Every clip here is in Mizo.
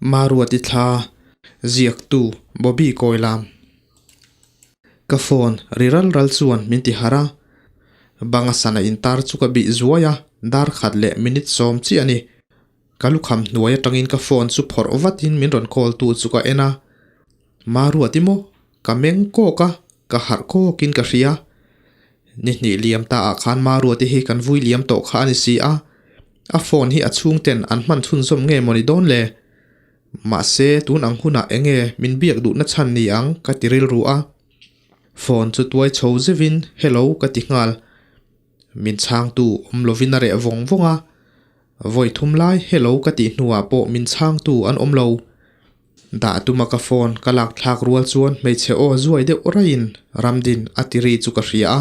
Maruati thla ziaktu Bobby Kawilam. Ka phone ri ral ral chuan min ti harh a, banga sana intar chu ka bih zuai a, dar khat leh minute sawm chiah a ni. Ka lukham hnuai atangin ka phone chu phawrh vatin min rawn call tu chu ka en a, Maruati maw? Ka meng kawk a, ka harh kawkin ka hria. Ni hnih liam ta ah khan Maruati hi kan vui liam tawh kha a ni si a, a phone hi a chhungten an hman chhunzawm nge mawni dawn le? Mahse tun ang hunah enge min biak duhna chhan ni ang ka ti rilru a. Phone chu tuai chho zeuhin hello ka ti nghal. Min chhangtu awm lovin a reh vawng vawng a, vawi thum lai hello ka tih hnuah pawh min chhangtu an awm lo. Dah tuma ka phone ka lak thlak rual chuan hmeichhe aw zuai deuh raiin Ramdin a ti ri chu ka hria a.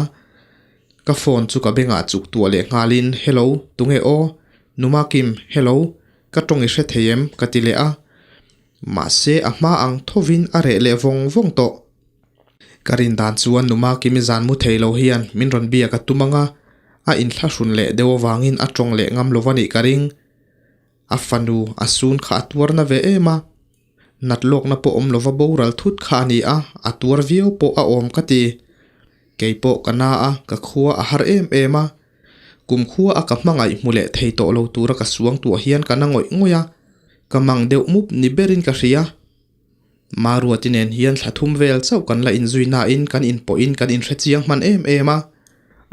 Ka phone chu ka bengah chuk tuah leh nghalin Hello, tunge aw? Numakim, hello, ka tawng i hre thei em? ka ti leh a. Mahse a hma ang thovin a reh leh vawng vawng tawh. Ka rin dan chuan Numakimi zan mu thei lo hian min rawn biak a tum ang a, a inthlahrun leh deuh avangin a tawng leh ngam lo a nih ka ring. A fanu a sun kha a tuar na ve em a, nat lawkna pawh awm lova boral thut kha a ni a, a tuar viau pawh a awm ka ti. Kei pawh ka na a, ka khua a har em em a. Kum khua a ka hmangaih hmu leh thei tawh lo tura ka suang tuah hian ka na ngawih ngawih a, ka mang deuh mup ni berin ka hria. Maruati nen hian thla thum vel chauh kan la inzui nain kan inpawhin kan inhre chiang hman em em a.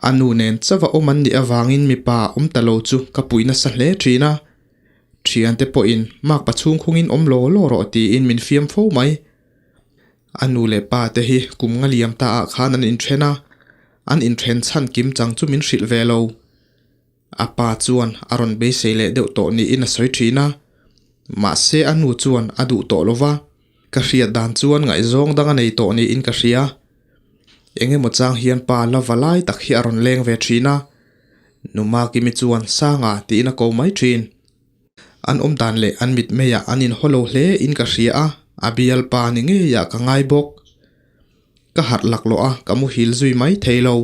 A nu nen chauh a awm an nih avangin mipa awm ta lo chu ka pui nasa hle thin a. Thiante pawhin makpa chhungkhungin awm law law rawh tiin min fiam fo mai. A nu leh pa te hi kum nga liam ta ah khan an inthen a, an inthen chhan kim chang chu min hrilh ve lo. A pa chuan a rawn beisei leh deuh tawh niin a sawi thin a, mahse a nu chuan a duh tawh lo va, ka hriat dan chuan ngaihzawng dang a nei tawh niin ka hria. Eng emaw chang hian pa la va lai tak hi a rawn leng ve thin a, Numakimi chuan Sanga tiin a ko mai thin. An awm dan leh an mitmeiah an inhaw lo hle in ka hria a, a bialpa ni ngeiah ka ngai bawk. Ka harh laklawh a, ka muhil zui mai thei lo.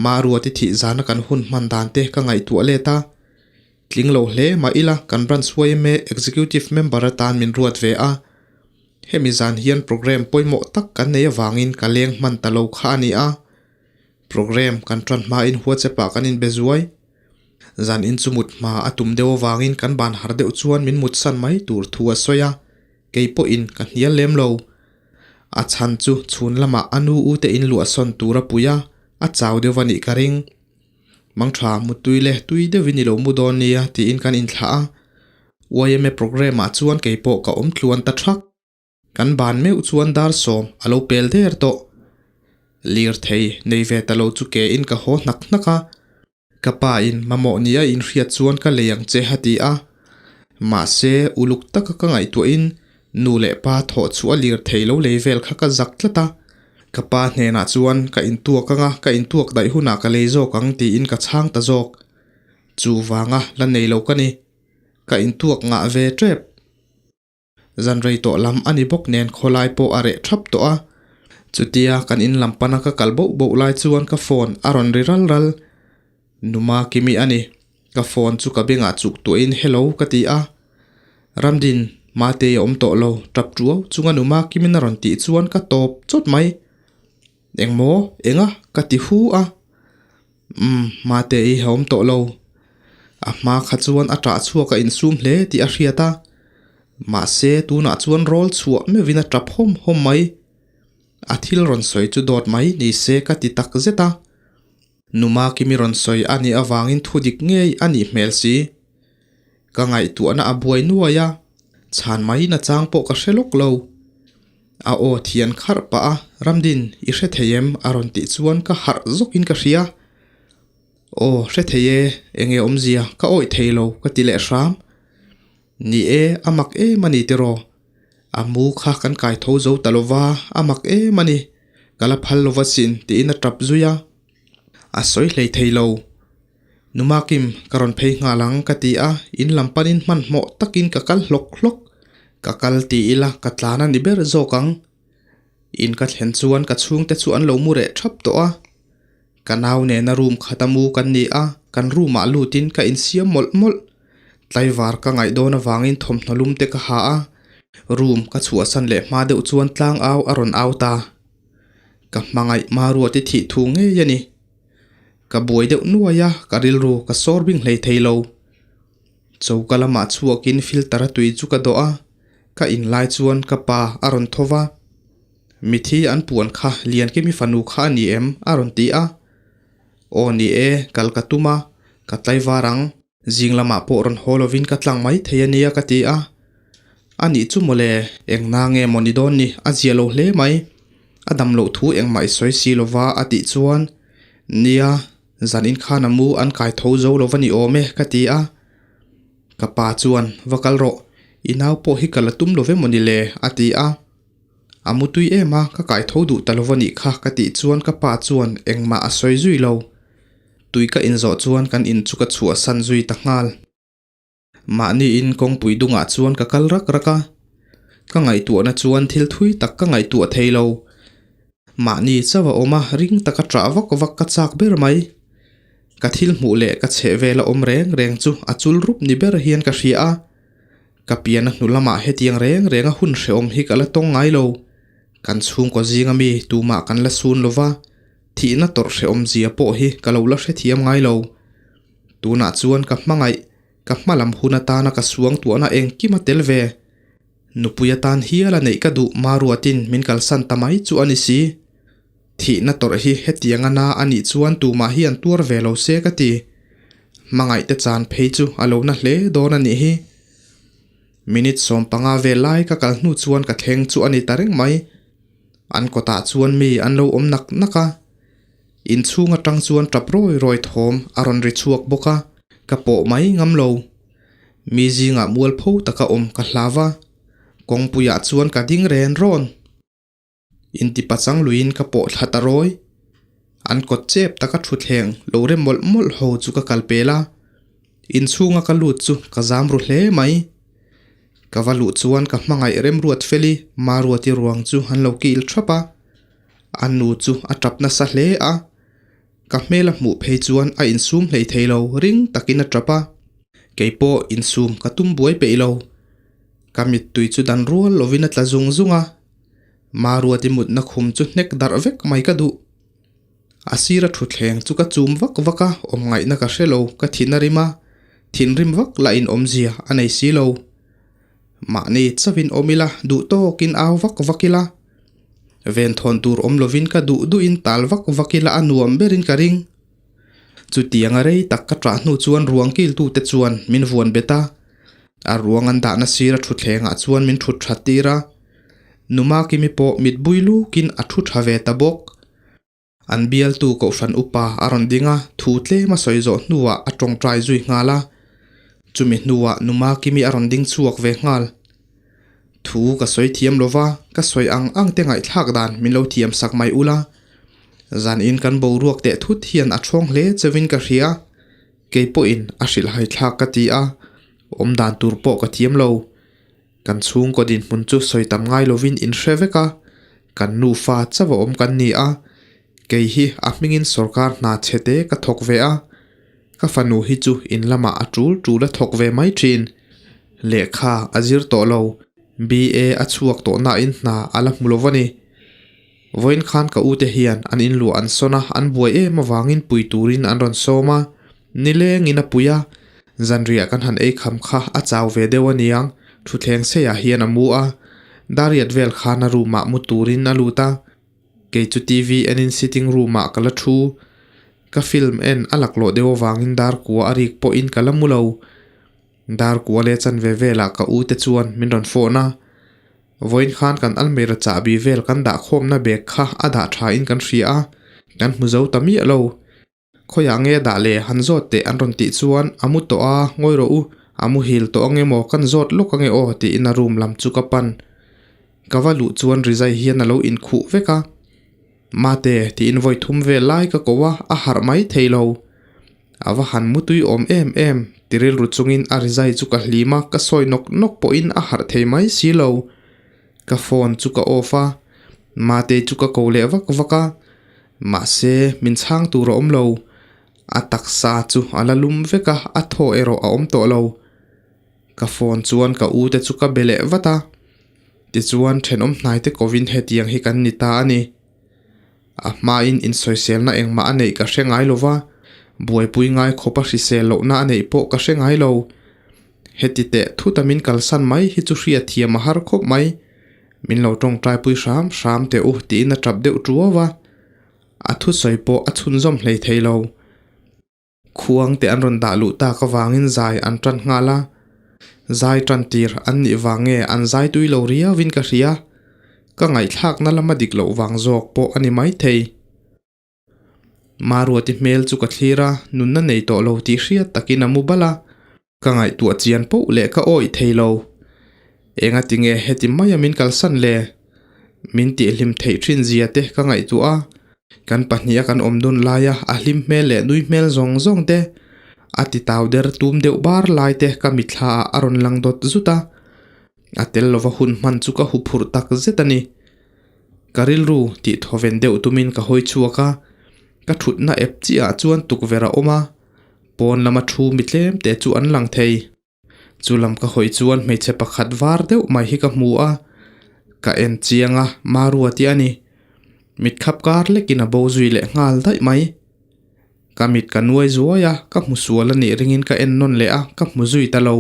Maruati thih zana kan hun hman dan te ka ngaihtuah let a, tling lo hle mah ila kan branch yma executive member atan min ruat ve a. Hemi zan hian programme pawimawh tak kan nei avangin ka leng hman ta lo kha a ni a. Programme kan tan hmain WhatsApp ah kan inbe zuai. Zan in chu mut hma a tum deuh avangin kan ban har deuh chuan min mutsan mai tur thu a sawi a, kei pawhin ka hnial lem lo. A chhan chu chhun lamah a nu u te in luahsawn tur a pui a, a chau deuh a nih ka ring. Mangtha muttui leh tui deuhin i lo mu dawn nia tiin kan inthlah a. Yma programme ah chuan kei pawh ka awm tluan ta thak. Kan ban meuh chuan dar sawm a lo pel der tawh. Lirthei nei ve ta lo chu ke in ka haw hnak hnak a. Ka pa in mamawh ni a inhriat chuan ka lei ang che a ti a. Mahse, uluk taka ka ngaihtuahin nu leh pa thawh chu a lir thei lo lei vel kha ka zak tlat a. Ka pa hnenah chuan ka intuak anga ka intuak daih hunah ka lei zawk ang tiin ka chhang ta zawk. Chu vanga la nei lo ka ni. Ka intuak ngah ve tep. Zan rei tawh lam a ni bawk nen khawlai pawh a reh thap tawh a. Chutia kan in lam pana ka kal boh boh lai chuan ka phone a rawn ri ral ral. Numa Kimi a ni. Ka phone chu ka bengah chuk tuahin hello ka ti a. Ramdin, Matei a awm tawh lo, tap tuau chunga Numa Kimin a rawn tih chuan ka tawp chawt mai. Engmaw? Enga? Ka ti hu a. Umm, Matei a awm tawh lo. A hma kha chuan a ṭah chhuak a insum hle tih a hriat a. Mahse, tunah chuan rawl chhuah meuhin a ṭap hawm hawm mai. A thil rawn sawi chu dawt mai ni se ka ti tak zet a. Numa Kimi rawn sawi a nih avangin thu dik ngei a nih hmel si. Ka ngaihtuahna a buai nuai a, chhan mai nachang pawh ka hre lawk lo. A aw thian kharh pah a, Ramdin, i hre thei em? a rawn tih chuan ka harh zawkin ka hria. Aw, hre thei e, enge awmzia, ka awih thei lo, ka ti leh hram. Ni e, a mak em a ni tiraw? A mu kha kan kai tho zo ta lova, a mak em a ni. Ka la phal lova sin, tiin a tap zui a. A sawi hlei thei lo. Numakim, ka rawn phei nghal ang ka ti a, in lam panin hmanhmawh takin ka kal hlawk hlawk. Ka kal ti ila ka tlan a ni ber zawk ang. In ka thlen chuan ka chhungte chu an lo mu reh thap tawh a. Ka nau nena room khata mu kan ni a, kan room ah lutin ka insiam mawlh mawlh. Tlaivar ka ngaih dawn avangin thawmhnaw lum te ka ha a, room ka chhuahsan leh hma deuh chuan tlang au a rawn au ta. Ka hmangaih Maruati thih thu ngei a ni. Ka buai deuh nuai a, ka rilru ka sawr bing hlei thei lo. Choka lamah chhuakin filter a tui chu ka dawh a, ka in lai chuan ka pa a rawn tho va. Mithi an puan kha Liankimi fanu kha a ni em? a rawn ti a. Aw ni e, kal ka tum a, ka tlaivar ang. Zing lamah pawh rawn haw lovin ka tlang mai thei a nia ka ti a. A nih chu mawle, eng na nge maw ni dawn ni, a zia lo hle mai. A dam loh thu engmah i sawi si lova a tih chuan, Nia, zan in khan a mu an kai tho zo lova ni awm e ka ti a. Ka pa chuan, Va kal rawh, i nau pawh hi ka la tum lo ve maw ni le a ti a. A mu tui em a, ka kai tho duh ta lova nih kha ka tih chuan ka pa chuan engmah a sawi zui lo. Tui ka inzawh chuan kan in chu ka chhuahsan zui ta nghal. Mahni in kawngpui dungah chuan ka kal rak rak a, ka ngaihtuahna chuan thil thui tak ka ngaihtuah thei lo. Mahni chauh a awm a, ring taka ṭah vak vak ka chak ber mai. Ka thil hmuh leh ka chheh vela awm reng reng chu a chul rup ni ber hian ka hria a. Ka pian a hnu lamah hetiang reng reng a hun hrehawm hi ka la tawng ngai lo. Kan chhungkaw zinga mi tumah kan la sun lo va, Thihna tawrh hrehawmzia pawh hi ka lo la hrethiam ngai lo. Tunah chuan ka hmangaih, ka hma lam hun atana ka suangtuahna engkim a tel ve. Nupui atan hial a neih ka duh Maruatin min kalsan ta mai chu a ni si. Thihna tawrh hi hetiang a na a nih chuan tumah hi an tuar ve lo se ka ti. Hmangaihte chan phei chu a lo na hle dawn a nih hi. Minute 15 vel lai ka kal hnu chuan ka thleng chu a ni ta reng mai. An kawtah chuan mi an lo awm nak nak a, inchhung atang chuan tap rawi rawi thawm a rawn ri chhuak bawk a, ka pawh mai ngam lo. Mi zingah mualpho taka awm ka hlau a, kawngpuiah chuan ka ding ren rawn. Intipachang luiin ka pawh thla ta rawi. An kawt chep taka thutthleng lo rem mawlh mawlh ho chu ka kal pel a, inchhunga ka lut chu ka zam ru hle mai. Ka va luh chuan ka hmangaih remruat fel i Maruati ruang chu an lo kil thap a, a nu chu a tap nasa hle a, ka hmel a hmuh phei chuan a insum hlei thei lo ring takin a tap a, keipawh insum ka tum buai peih lo. Ka mittui chu dan rual lovin a tla zung zung a, Maruati mutna khum chu hnek darh vek mai ka duh. A sira thutthleng chu ka chum vak vak a, awm ngaihna ka hre lo, ka thin a rim a, thinrim vak lah in awmzia a nei si lo. Mahni chauhin awm ila, duh tawkin au vak vak ila, venthawn tur awm lovin ka duh duhin tal vak vak ila a nuam berin ka ring. Chutianga rei tak ka ṭah hnu chuan ruang kiltute chuan min vuan bet a, a ruang an dahna sira thutthlengah chuan min ṭhut ṭhat tir a, Numakimi pawh mitbui lukin a ṭhu ṭha ve ta bawk. An bialtu Kohhran upa a rawn ding a, thu tlem a sawi zawh hnuah a tawngtai zui nghal a. Chumi hnuah Numakimi a rawn ding chhuak ve nghal. Thu ka sawi thiam lo va, ka sawi ang ang te ngaihthlak dan min lo thiam sak mai ula. Zanin kan boruak teh thut hian a thawng hle cheuhin ka hria. Kei pawhin a hrilhhai thlak ka ti a, awm dan tur pawh ka thiam lo. Kan chhungkaw dinhmun chu sawi tam ngai lovin in hre vek a, kan nufa chauh a awm kan ni a, kei hi a hmingin sorkar hna chhe te ka thawk ve a, ka fanu hi chu in lamah a tul tul a thawk ve mai thin. Lehkha a zir tawh lo, BA a chhuak tawh nain hna a la hmu lo a ni. Vawiin khan ka ute hian an inluah an sawn a, an buai em avangin pui turin an rawn sawm a, nilengin a pui a, zanriah kan han ei kham kha a chau ve deuh a niang, thutthleng seiah hian a mu a, dariat vel khan a room ah mu turin a lut a, kei chu TV enin sitting room ah ka la thu, ka film en a laklawh deuh avangin dar kua a rik pawhin ka la mu lo. Dar kua leh chanve velah ka ute chuan min rawn phone a, Vawiin khan kan almira chahbi vel kan dah khawmna bag kha a dah tha in kan hria a, kan hmu zo ta miah lo. Khawiah nge dah le han zawt teh an rawn tih chuan a mu tawh a, ngawi rawh u, a muhil tawh ange maw kan zawt lawk ange aw tiin a room lam chu ka pan. Ka va luh chuan rizai hian a lo inkhuh vek a. Mate tiin vawi thum vel lai ka ko a, a harh mai thei lo. A va han mutui awm em em, ti rilru chungin a rizai chu ka hlim a, ka sawi nawk nawk pawhin a harh thei mai si lo. Ka phone chu ka off a, Mate chu ka ko leh vak vak a, mahse min chhang tur a awm lo. A taksa chu a la lum vek a, a thaw erawh a awm tawh lo. Ka phone chuan ka u te chu ka be leh vat a, tichuan thenawm hnai te kovin hetiang hi kan ni ta a ni. A hmain insawiselna engmah a neih ka hre ngai lo va, buaipui ngai khawpa hrisel lohna a neih pawh ka hre ngai lo. Heti teh thuta min kalsan mai hi chu hriatthiam a har khawp mai. Min lo tawngtaipui hram hram teh u tiin a tap deuh tuau a, a thusawi pawh a chhunzawm hlei thei lo. Khuang te an rawn dah luh tak avangin zai an tan nghal a, zai tan tir an nih vang nge an zai tui lo riauin ka hria, ka ngaihthlakna lama dik loh vang zawk pawh a ni maithei. Maruati hmel chu ka thlir a, nunna nei tawh lo tih hriat takin a mu bal a, ka ngaihtuah chian poh leh ka awih thei lo. Engati nge heti maia min kalsan le? Min tihhlim theih thin zia te ka ngaihtuah a, kan pahniha kan awm dun laia a hlim hmel leh nui hmel zawng zawng te, a ti tau der tum deuh bar lai te ka mitthla ah a rawn lang dawt zut a, a tel lova hun hman chu ka huphurh tak zet a ni. Ka rilru tih thawven deuh tumin ka hawi chhuak a, ka thutna ep chiah ah chuan tukverh a awm a, pawn lama thu mi tlem te chu an lang thei. Chu lam ka hawi chuan hmeichhe pakhat var deuh mai hi ka hmu a, ka en chiang a, Maruati a ni. Mit khap kar lekin a bo zui leh nghal daih mai. Ka mit ka nuai zuai a, ka hmu sual a nih ringin ka en nawn leh a, ka hmu zui ta lo.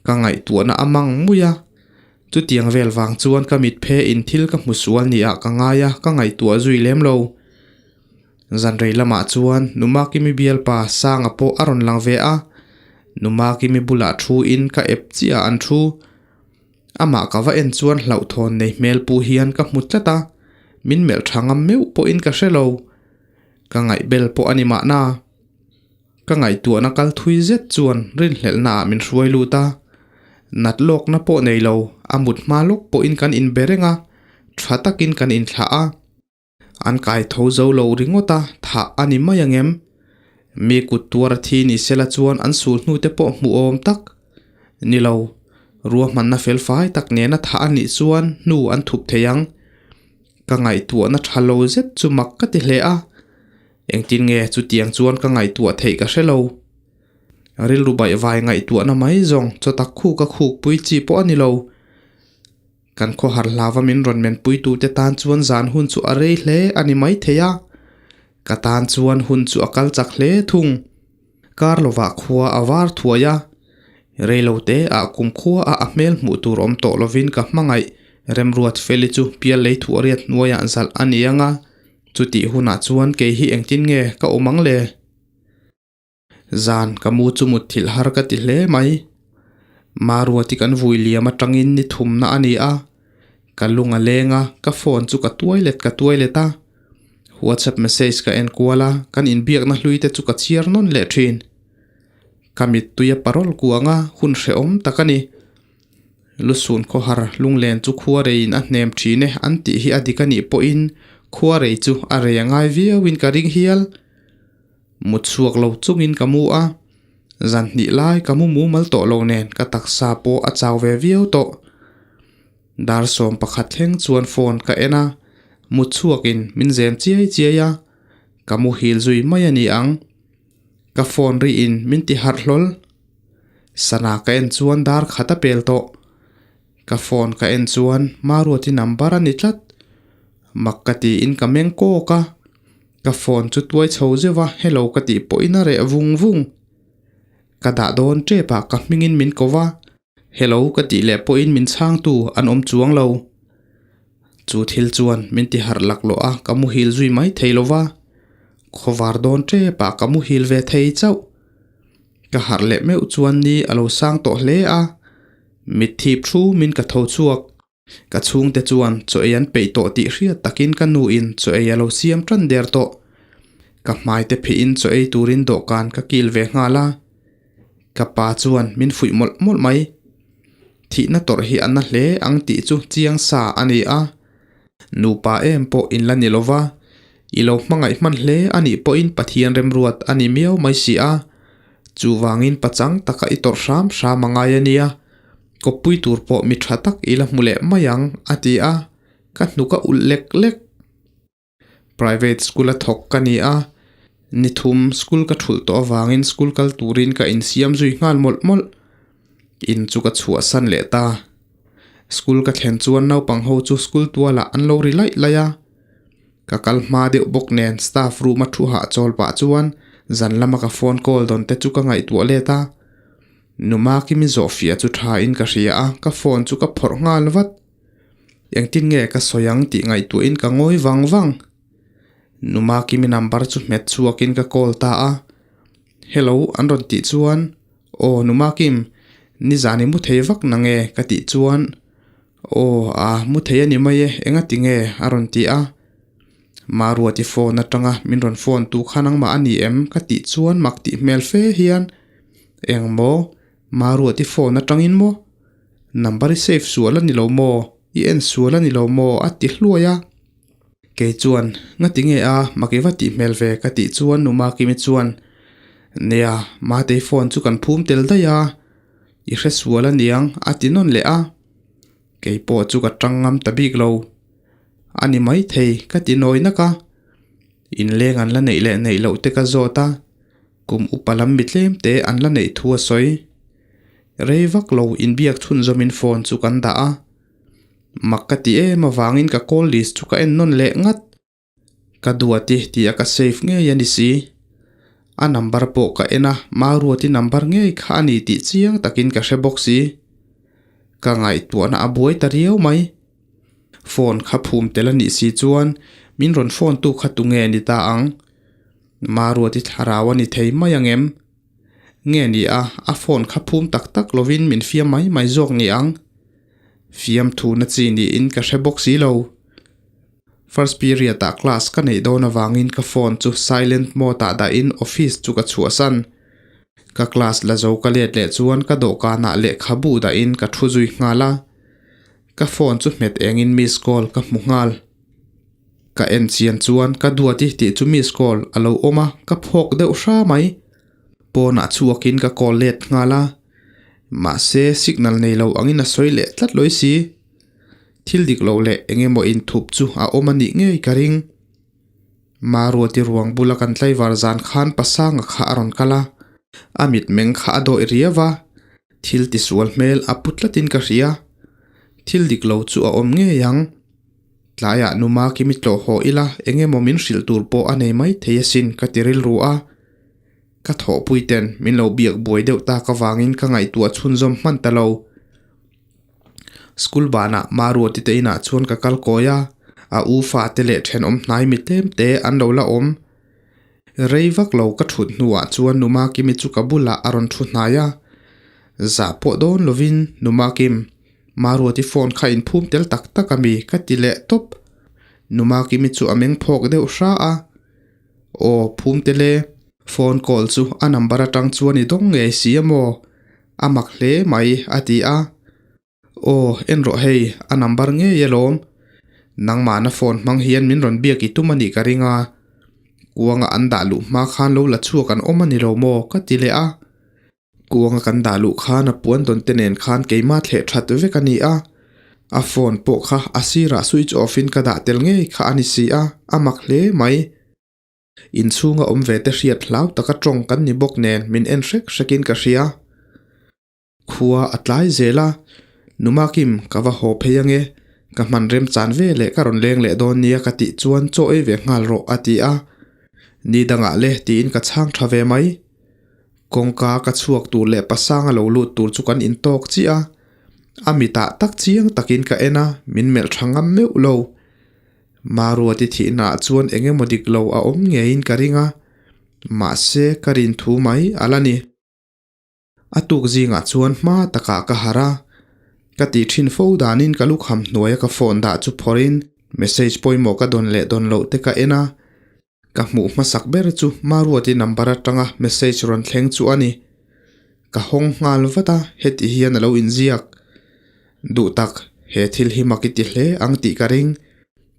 Ka ngaihtuahna a mang mui a, chutiang vel vang chuan ka mit phe in thil ka hmu sual ni ah ka ngai a, ka ngaihtuah zui lem lo. Zanrei lamah chuan Numakimi bialpa Sanga pawh a rawn lang ve a, Numakimi bulah thu in ka ep chiah an thu. Amah ka va en chuan hlauhthawn nei hmel pu hian ka hmu tlat a, min melh tha ngam meuh pawhin ka hre lo. Ka ngaihbel pawh a ni mahna. Ka ngaihtuahna kal thui zet chuan rinhlelhna ah min hruai lut a, nat lawkna pawh nei lo, a mut hma lawk pawhin kan inbe reng a, tha takin kan inthlah a. An kai tho zo lo ringawt a, thah a ni mai ang em? Mi kut tuar a thi ni sela chuan an sul hnu te pawh hmuh awm tak ni lo. Ruahmanna fel fai tak nena thah a nih chuan hnu an thup thei ang. Ka ngaihtuahna tha lo zet chu mak ka ti hle a. Engtin nge chutiang chuan ka ngaihtuah theih ka hre lo. Rilru baihvai ngaihtuahna mai zawng chawtak khuk a khukpui chi pawh a ni lo. Kan khawhar hlava min rawn menpuitute tan chuan zan hun chu a rei hle a ni maithei a, ka tan chuan hun chu a kal chak hle thung. Kar lovah khua a var thuai a, reilote ah kumkhua a a hmel hmuh tur awm tawh lovin ka hmangaih Remruat Feli chu pial lei thuah riat hnuaiah zalh a ni ang a, chutih hunah chuan kei hi engtin nge ka awm ang le? Zan ka mu chu mutthilh har ka ti hle mai. Maruati kan vui liam atangin ni thumna a ni a, ka lung a leng a, ka phone chu ka tuai let ka tuai let a. WhatsApp message ka en kual a, kan inbiakna hlui te chu ka chhiar nawn leh thin. Ka mittui a parol kuang a, hun hrehawm tak a ni. Lusun khawhar lunglen chu khuareiin a hnem thin e an tih hi a dik a nih pawhin khuarei chu a rei a ngai viauin ka ring hial. Mut chhuak lo chungin ka mu a, zan hnih lai ka mu mumal tawh lo nen ka taksa pawh a chau ve viau tawh. Dar 11 thleng chuan phone ka en a, mut chhuakin min zem chiai chiai a, ka muhil zui mai a ni ang. Ka phone rihin min ti harh hlawl. Sana ka en chuan dar khat a pel tawh. Ka phone ka en chuan Maruati number a ni tlat. Mak ka tiin ka meng kawk a. Ka phone chu tuai chho zeuh a, hello ka tih pawhin a reh vung vung. Ka dah dawn tep ah ka hmingin min ko va, hello ka tih leh pawhin min chhangtu an awm chuang lo. Chu thil chuan min ti harh laklawh a, ka muhil zui mai thei lo va. Khawvar dawn tep ah ka muhil ve thei chauh. Ka harh leh meuh chuan ni a lo sang tawh hle a, mitthip thu min ka tho chhuak. Ka chhungte chuan chaw ei an peih tawh tih hriat takin ka nuin chaw ei a lo siam tan der tawh. Ka hmaite phihin chaw ei turin dawhkan ka kil ve nghal a. Ka pa chuan min fuih mawlh mawlh mai. Thihna tawrh hi a na hle ang tih chu chiang sa a ni a. Nupa em pawh in la ni lova, i lo hmangaih hman hle a nih pawhin Pathian remruat a ni miau mai si a. Chuvangin pachang taka i tawrh hram hram a ngai a nia. Kawppui tur pawh mi tha tak i la hmu leh mai ang, a ti a, ka hnuk a ulh lek lek. Private school a thawk ka ni a, ni thum school ka thulh tawh avangin school kal turin ka insiam zui nghal mawlh mawlh. In chu ka chhuahsan leh ta. School ka thlen chuan naupang ho chu school tualah an lo ri laih laih a. Ka kal hma deuh bawk nen staff room a thu hahchawl pah chuan zan lama ka phone call dawn te chu ka ngaihtuah let a. Numa kimi zawhfiah chu tha in ka hria a, ka phone chu ka phawrh nghal vat. Engtin nge ka sawi ang tih ngaihtuahin ka ngawi vang vang. Numa kimi number chu hmet chhuakin ka call ta a. Hello an rawn tih chuan, Aw Numa Kim, nizan i mu thei vak na nge ka tih chuan, Aw a mu thei a ni mai e, engati nge a rawn ti a. Maruati phone atanga min rawn phone tu kha nangmah a ni em ka tih chuan mak tih hmel fe hian, Engmaw? Maruati phone atangin maw? Number i save sual a ni lo maw? I en sual a ni lo maw? A ti hluai a. Kei chuan, Ngati nge a, mak i va tih hmel ve ka tih chuan Nu Makimi chuan, Nia, Matei phone chu kan phum tel daih a, i hre sual a niang a ti nawn leh a. Kei pawh chu ka tang ngam ta bik lo. A ni maithei ka ti nawi nak a. Inleng an la neih leh neih loh te ka zawt a. Kum upa lam mi tlem te an la neih thu a sawi. Rei vak lo inbiak chhunzawmin phone chu kan dah a. Mak ka ti em avangin ka call list chu ka en nawn leh ngat. Ka duati tih a ka save ngei a ni si. A number pawh ka en a, Maruati number ngei kha a ni tih chiang takin ka hre bawk si. Ka ngaihtuahna a buai ta riau mai. Phone kha phum tel a nih si chuan min rawn phone tu kha tunge ni ta ang? Maruati thlarau a ni thei mai ang em? Nge ni a, a phone kha phum tak tak lovin min fiam mai mai zawk ni ang? Fiam thu na chi niin ka hre bawk si lo. First period ah class ka neih dawn avangin ka phone chu silent mode ah dahin office chu ka chhuahsan. Ka class la zo ka let leh chuan ka dawhkanah lehkhabu dahin ka thu zui nghal a. Ka phone chu hmet engin miss call ka hmu nghal. Ka en chian chuan ka duati tih chu miss call a lo awm a, ka phawk deuh hra mai. Pawnah chhuakin ka call let nghal a. Mahse signal nei lo angin a sawi leh tlat lawi si. Thil dik lo leh eng emaw inthup chu a awm a nih ngei ka ring. Maruati ruang bula kan tlaivar zan khan Pasanga kha a rawn kal a, a mitmeng kha a dawih riau a, thil tisual hmel a pu tlatin ka hria. Thil dik lo chu a awm ngei ang. Tlaiah Numa Kimi tlawh haw ila eng emaw min hrilh tur pawh a nei maithei asin ka ti rilru a. Ka thawhpui ten min lo biak buai deuh tak avangin ka ngaihtuah chhunzawm hman ta lo. School banah Maruati te inah chuan ka kal kawi a, a u fate leh thenawm hnai mi tlem te an lo la awm. Rei vak lo ka thut hnuah chuan Numa Kimi chu ka bulah a rawn thu hnai a. Zah pawh dawn lovin, Numa Kim, Maruati phone kha inphum tel tak tak a mi ka ti leh tawp. Numa Kimi chu a meng phawk deuh hra a. Aw, phum tel e. Phone call chu a number atang chuan i dawng ngei si a maw? A mak hle mai, a ti a. Aw, en rawh hei, a number ngei alawm. Nangmahna phone hmang hian min rawn biak i tum a nih ka ring a. Kuanga an dah luh hma khan lo la chhuak an awm a ni lo maw? ka ti leh a. Kuanga kan dah luh khan a puan dawn te nen khan keimah thleh that vek a ni a. A phone pawh kha a sirah switch off in ka dah tel ngei kha a ni si a, a mak hle mai. Inchhunga awm ve te hriat hlau taka tawng kan ni bawk nen min en hrek hrekin ka hria. Khua a tlai zel a, Numakim ka va haw phei ange, ka hman rem chan ve leh ka rawn leng leh dawn nia ka tih chuan chaw ei ve nghal rawh a ti a. Ni dangah le tiin ka chhang tha ve mai. Kawngka ka chhuak tur leh pasanga lo lut tur chu kan intawk chiah a, a mitah tak chiang takin ka en a, min melh tha ngam meuh lo. Maruati thihnaah chuan eng emaw dik lo a awm ngeiin ka ring a, mahse ka rin thu mai a la ni. A tuk zingah chuan hma takah ka harh a, ka tih thin fo danin ka lukham hnuaia ka phone dah chu phawrhin message pawimawh ka dawn leh dawn loh te ka en a, ka hmuh hmasak ber chu Maruati number atanga message rawn thleng chu a ni. Ka hawng nghal vat a, heti hian a lo inziak. Duh tak, he thil hi mak i ti hle ang tih ka ring.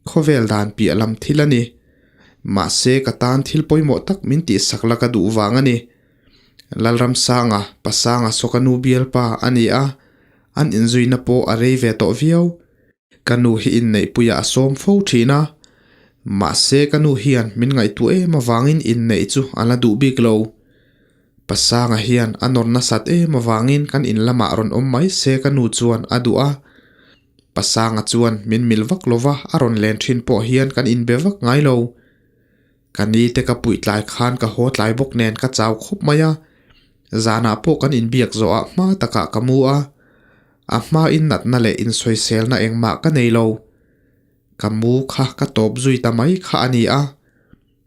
Khawvel dan piah lam thil a ni. Mahse ka tan thil pawimawh tak min tihsak la ka duh vang a ni. Lalramsanga, Pasanga Sawkanu bialpa a ni a, an inzuina pawh a rei ve tawh viau. Ka nu hi inneihpuiah a sawm fo thin a, mahse ka nu hian min ngaihtuah em avangin inneih chu a la duh bik lo. Pasanga hian a nawr nasat em avangin kan in lamah rawn awm mai se ka nu chuan a duh a. Pasanga chuan min mil vak lova a rawn len thin pawh hian kan inbe vak ngai lo. Ka ni te ka puih tlai khan ka haw tlai bawk nen ka chau khawp mai a. Zanah pawh kan inbiak zawhah hma takah ka mu a. A hmain natna leh insawiselna engmah ka nei lo. Ka mu kha ka tawp zui ta mai kha a ni a.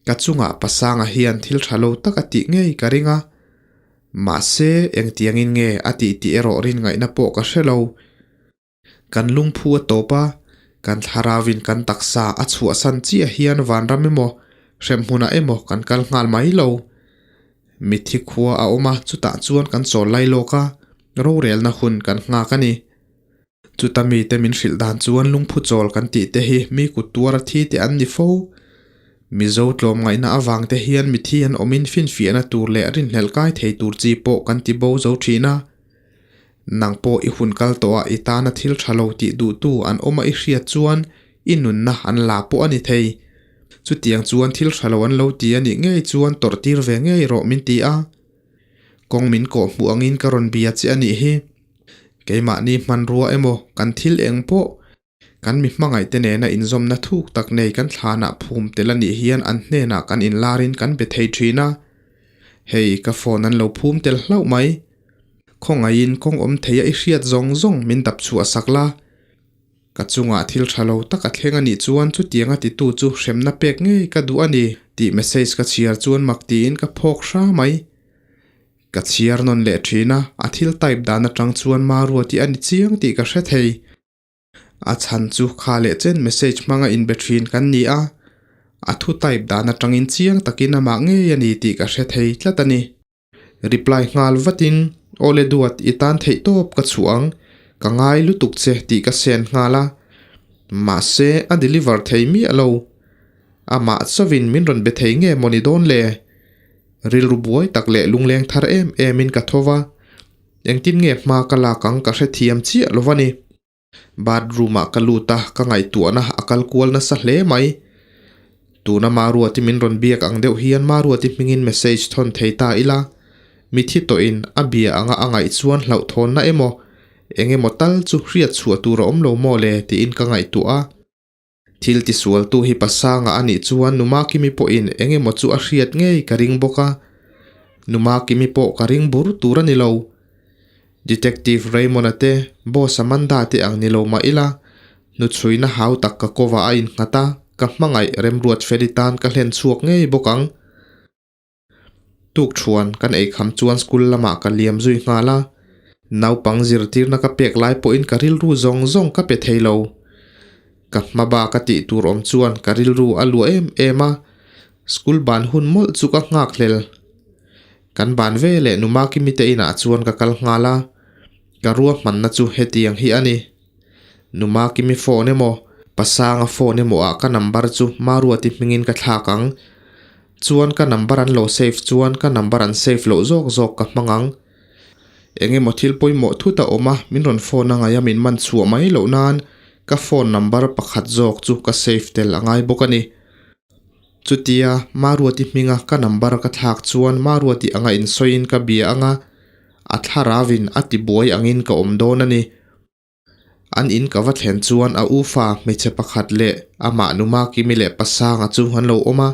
Ka chungah Pasanga hian thil tha lo tak a tih ngei ka ring a. Mahse, engtiangin nge a tih tih erawh rin ngaihna pawh ka hre lo. Kan lungphu a tawp a, kan thlarauin kan taksa a chhuahsan chiah hian vanram emaw, hremhmunah emaw kan kal nghal mai lo. Mitthi khua a awm a, chutah chuan kan chawl lai lawk a, rorelna hun kan nghak a ni. Chuta mite min hrilh dan chuan lungphu chawl kan tih te hi mi kut tuar a thi te an ni fo. Mizo tlawmngaihna avang te hian mithi an awmin finfiahna tur leh rinhlelh kai thei tur chi pawh kan ti bo zo thin a. Nang pawh i hun kal tawh ah i tana thil tha lo tih duhtu an awm a i hriat chuan i nunna an la pawh a ni thei. Chutiang chuan thil tha lo an lo ti a nih ngei chuan tawrh tir ve ngei rawh min ti a. Kawng min kawh hmuh angin ka rawn bia che a nih hi. Keimahni hmanrua emaw kan thil eng pawh kan mi hmangaihte nena inzawmna thuk tak nei kan thlanah phum tel a nih hian an hnenah kan inlarin kan be thei thin a. Hei ka phone an lo phum tel hlauh mai. Khawngaihin kawng awm thei a i hriat zawng zawng min dap chhuah sak la. Ka chungah thil tha lo tak a thleng a nih chuan chutianga titu chu hremna pek ngei ka duh a ni tih message ka chhiar chuan mak tiin ka phawk hra mai. Ka chhiar nawn leh thin a, a thil type dan atang chuan Maruati a ni chiang tih ka hre thei. A chhan chu kha leh chen message hmanga inbe thin kan ni a, a thu type dan atangin chiang takin amah ngei a ni tih ka hre thei tlat a ni. Reply nghal vatin, Awle duat i tan theih tawp ka chhuah ang, ka ngai lutuk che tih ka send nghal a. Mahse a deliver thei miah lo. Amah chauhin min rawn be thei nge maw ni dawn le? Rilru buai tak leh lungleng thar em emin ka tho va, engtin nge hma ka lak ang ka hrethiam chiah lo va ni. Bathroom ah ka lut a, ka ngaihtuahna a kal kual nasa hle mai. Tuna Maruati min rawn biak ang deuh hian Maruati hmingin message thawn thei ta ila, mithi tawhin a bia anga a ngaih chuan hlauhthawnna emaw, eng emaw tal chu hriat chhuah tur a awm lo maw le tiin ka ngaihtuah a. Thil tisualtu hi Pasanga a nih chuan Numakimi pawhin eng emaw chu a hriat ngei ka ring bawk a, Numakimi pawh ka ring bur tur a ni lo. Detective Raymond-a te, Boss Amanda te ang ni lo mah ila, hnuchhuina hau tak ka kawvah a innghat a, ka hmangaih Remruat Feli tan ka hlen chhuak ngei bawk ang. Tuk thuan kan ei kham chuan school lamah ka liam zui nghal a, naupang zirtirna ka pek lai pawhin ka rilru zawng zawng ka pe thei lo. Ka hma bak a tih tur awm chuan ka rilru a luah em em a, school ban hun mawlh chu ka nghak hlel. Kan ban ve leh Numakimi te inah chuan ka kal nghal a, ka ruahmanna chu hetiang hi a ni. Numakimi phone emaw, Pasanga phone emaw ah ka number chu Maruati hmingin ka thlak ang. Chuan ka number an lo save chuan ka number an save loh zawk zawk ka hmang ang. Eng emaw thil pawimawh thut a awm a, min rawn phone a ngaih a min man chhuah mai loh nan ka phone number pakhat zawk chu ka save tel a ngai bawk a ni. Chutia Maruati hminga ka number ka thlak chuan Maruati anga insawiin ka bia anga a thlarauin a tibuai angin ka awm dawn a ni. An in ka va thlen chuan a ufa hmeichhe pakhat leh amah numa Kimi leh Pasanga chu an lo awm a.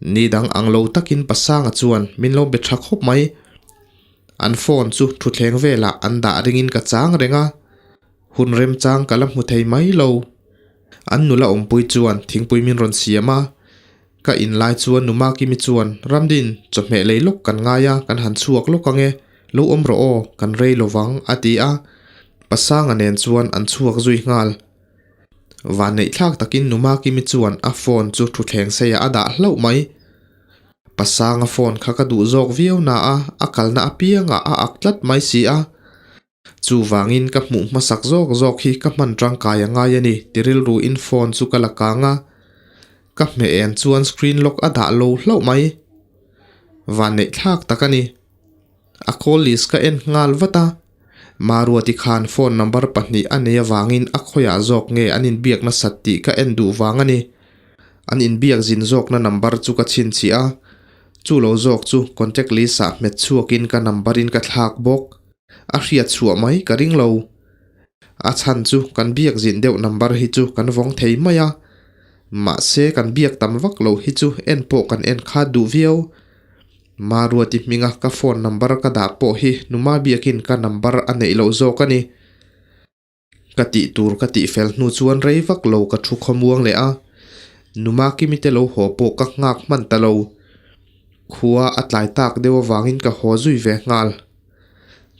Ni dang ang lo takin Pasanga chuan min lo be tha khawp mai. An phone chu thutthleng velah an dah ringin ka chang reng a, hun remchang ka la hmu thei mai lo. An nula awmpui chuan thingpui min rawn siam a, Ka in lai chuan Numa Kimi chuan, Ramdin, chawhmeh lei lawk kan ngai a, kan han chhuak lawk ang e, lo awm rawh aw, kan rei lo vang, a ti a. Pasanga nen chuan an chhuak zui nghal. Vanneih thlak takin Numa Kimi chuan a phone chu thutthleng seiah a dah hlauh mai. Pasanga phone kha ka duh zawk viau na a, a kalna apiangah a ak tlat mai si a. Chuvangin ka hmuh hmasak zawk zawk hi ka hman tangkai a ngai a ni ti rilruin phone chu ka la kang a, ka hmeh en chuan screen lock a dah lo hlauh mai. Vanneih thlak tak a ni. A call list ka en nghal vat a, Maruati khan phone number pahnih a nei avangin a khawiah zawk nge an inbiak nasat tih ka en duh vang a ni. An inbiak zin zawkna number chu ka chhinchhiah a. Chu lo zawk chu contact list ah hmet chhuakin ka number in ka thlak bawk. A hriat chhuah mai ka ring lo. A chhan chu kan biak zin deuh number hi chu kan vawng thei mai a. Mahse kan biak tam vak lo hi chu en pawh kan en khat duh viau. Maruati hminga ka phone number ka dah pawh hi Numa biakin ka number a neih loh zawk a ni. Ka tih tur ka tih fel hnu chuan rei vak lo ka thu khawmuang leh a, Numa Kimi te lo haw pawh ka nghak hman ta lo. Khua a tlai tak deuh avangin ka haw zui ve nghal.